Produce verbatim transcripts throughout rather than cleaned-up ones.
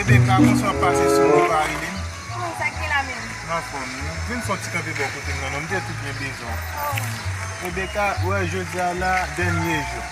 Rebecca, kòman w ap pase sou mwen, ou pa rele m? Oh, sa ki la menm? M anfòm wi. Vin fè yon ti kanpe bò kote m nan non, m te tou byen bezwen w. Oh. Rebecca, ou wè jodi a la, dènye jou.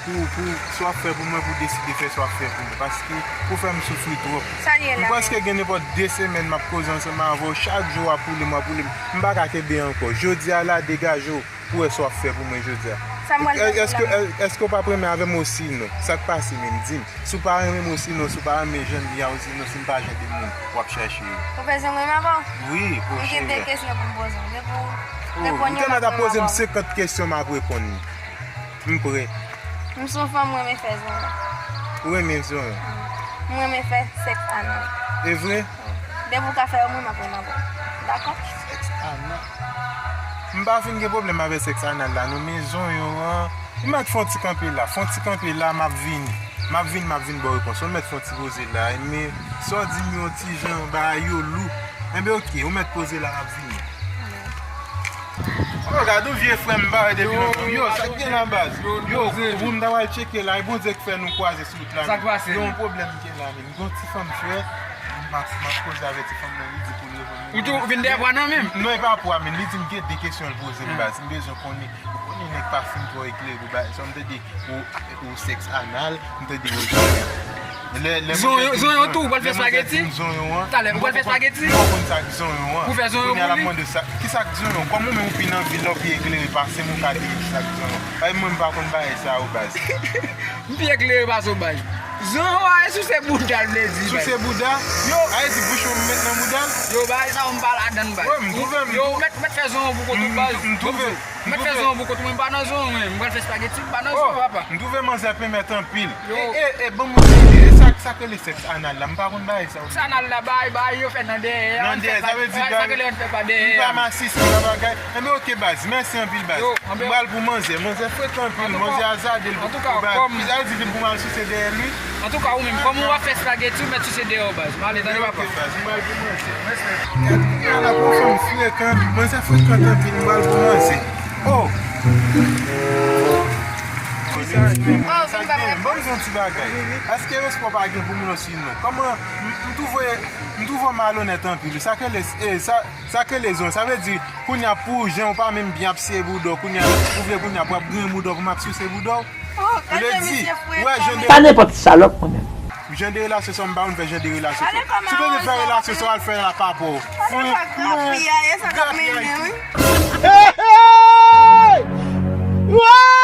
Pou, pou sa w ap fè pou mwen, pou w deside fè sa w ap fè pou mwen. Paske ou fè m soufri twòp. Sa l ye la menm? M prèske gen nenpòt de semèn m ap koze ansanm avè w, chak jou w ap woule m, w ap woule m. M pa ka kenbe ankò. Jodi a la, degaje w. Pou wè sa w ap fè pou mwen jodi a. Sa m pral fè pou la menm? Èske, èske w p ap renmen avè m osinon? Sa k pase menm? Di m. Si w pa renmen m osinon, si w pa renmen jan l ye a osinon, si m pa jan de moun w ap chache yo. Ou bezwen mwen avè w? Wi, o cheri. M gen de kesyon pou m poze w. Depi w reponn yo, m ap renmen avè w. M te mèt ap poze m senkant kesyon, m ap reponn li. M prè. M se yon fanm, mwen renmen fè zonyon. Ou renmen zonyon? M renmen fè sèks anal. E vre? Depi w ka fè yo, mwen, m ap renmen avè w. Dakò? Sèks anal. M pa fin gen pwoblèm avè sèks anal la, non, men zonyon an. Ou mèt fè yon ti kanpe la, fè yon ti kanpe la, m ap vini. M ap vin, m ap vin ba w repons. Ou mèt fè yon ti poze la, men sa w di m yo ti jan bagay yo lou. Enben, oke, ou mèt poze la, m ap vini. Oh, gade yon vye frè m bare depi lontan. Yo, sa k gen la, baz? Yo, ou m ta pral tcheke la, e Bondye k fè nou kwaze sou wout la. Sa k pase? Yo, yon pwoblèm m gen la, men. M gen yon ti fanm frè, m ap, m ap koze avè ti fanm nan, li di pou l reponn mwen. Ou tou vin dèyè pwa nan men m? Non, e pa pwa, men li di m gen de kesyon l poze m, baz. M bezwen konnen, ou konnen nèg pa fin twò eklere, baz. Sa m tande ou, ou sèks anal, m tande ou zonyon. Lè, lè mwen tande zonyon tou, ou pral fè spageti? Talè, ou pral fè spageti? Mwen pa konn sa k zonyon an. Ou fè zonyon pou li? Kounye a l ap mande sa, ki sa k zonyon? Kòm ou menm ou pi nan vil la, ou pi eklere pase m, ou ka di m ki sa k zonyon. Ay, mwen m pa konn bagay sa yo, baz. M pi eklere pase w, baz. Zonyon a, e souse bouda l vle di, baz. Souse bouda? Yo. A, e di bouch ou m met nan bouda l? Yo, bagay sa yo m pa ladann, baz. Wi, m twouve m. Yo, mèt, mèt fè zonyon pou kont ou, baz. M twouve. Mèt fè zonyon pou kont ou, mwen m pa nan zonyon, mwen. M pral fè spageti, m pa nan zonyon, papa. M twouve manzè pèmèt anpil. Yo. E, e, e, ban m yon ti ide. E sa, sa k rele sèks anal la? M pa konn bagay sa yo. Sèks anal la, bagay, bagay yo fè nan dèyè a. Nan dèyè, sa vle di bagay. Sa k rele fè pa dèyè a. M pa masisi, m pa bagay. Enben, oke, baz. Mèsi anpil, baz. Yo, anben. M pral pou manzè. Manzè frèt anpil, manzè azade l pou baz. Sa vle di vin pou m al souse dèyè l, wi. Antouka, ou menm, kòm ou ap fè spageti, ou mèt souse dèyè w, baz. M ale, tande, papa. Oke, baz. M pral pou manzè. Mèsi. Gad, kounye a la, pou fanm frekan. Manzè frekan anpil, m pral pou manzè. Oh! Sa k gen? Ban m di yon ti bagay. Èske respè w pa gen pou moun osinon? Kòman, m, m twouve, m twouve w malonèt anpil. Sa k rele, e, sa, sa k rele zonyon. Sa vle di, kounye a pou jan ou pa menm byen ap siye bouda w, kounye a, ou vle kounye a pou ap griyen bouda w pou m ap souse bouda w? Ou vle di, ou wè jan de... Pa nenpòt salòp, mwen menm. Jan de relasyon sa w m pa konn fè jan de relasyon sa w. Si w bezwen fè relasyon sa w, al fè l a papa w. Fon, grapyay. Hey, hey! Woy!